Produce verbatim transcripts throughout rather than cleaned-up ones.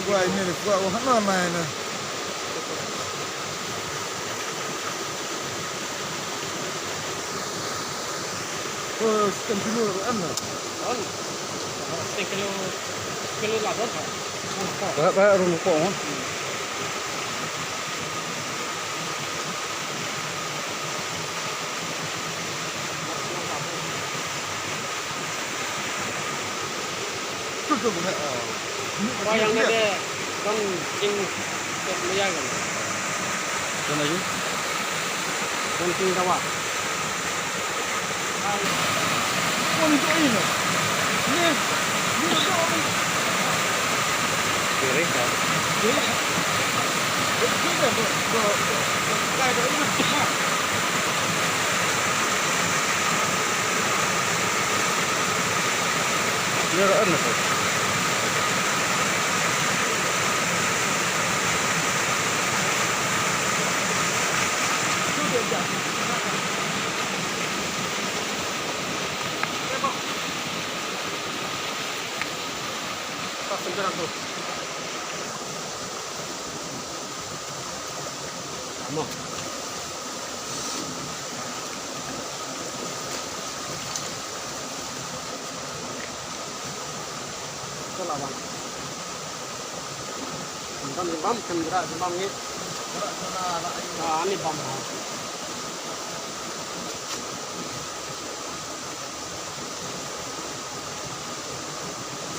Wah, ini ni, wah, wah, na, na, na. Oh, second kilo, ano? On. Second kilo, kilo la don. Ba, ba, run ko, ha? Ba yang na de, don jing tet maya kan. Don lagi? Don jing dawa. Kiri, ya.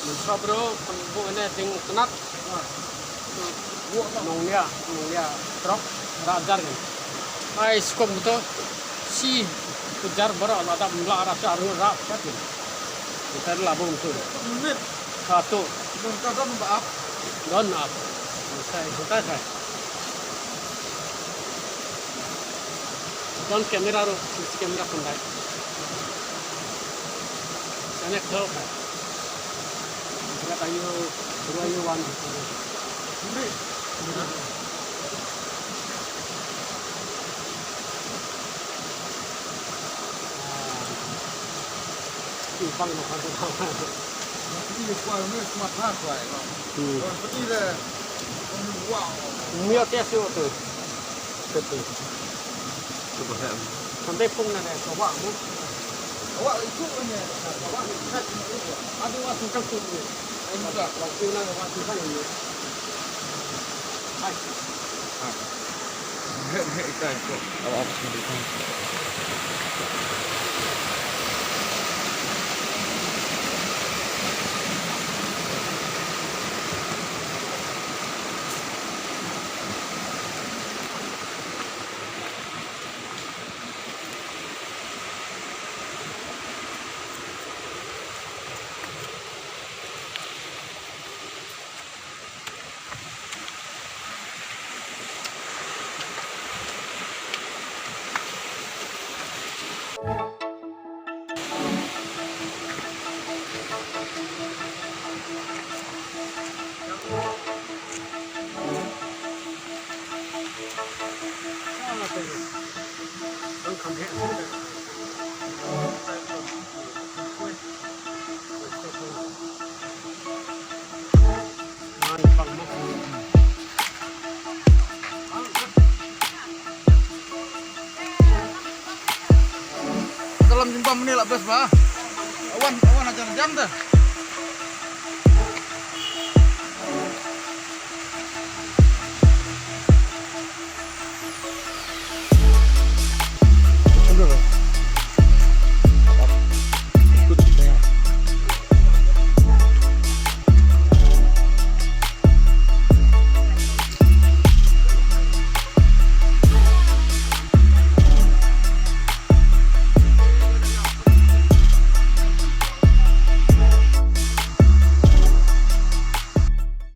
Mynta bro, pynbun ine ding tnat. Nonglia, nonglia trok, rap jar kan. Ai, skom betul. Si kejar bro, ada mla rap jar, rap jar kan. Kita lah bom tu. Satu. Don ap. Sai, sai, sai. Don kamera ro, sisi kamera pandai. Sana kau ka. Kira tayo, dua yo wan. Ipang no kan. Ini kuai, ini kuat, kuat, kuat. Hmm. Kuat seperti le. Wow. Mio tia sio tu. Seperti. Cuba lihat. Sampai pung na deh, coba mu. Awak itu punya. Awak ni kat. Ada awak sengkang tu. Ai muda, waktu na awak sengkang ni. Hai. Hai. Dalam jumpa menit lah best bah. Awan, awan aja jam dah.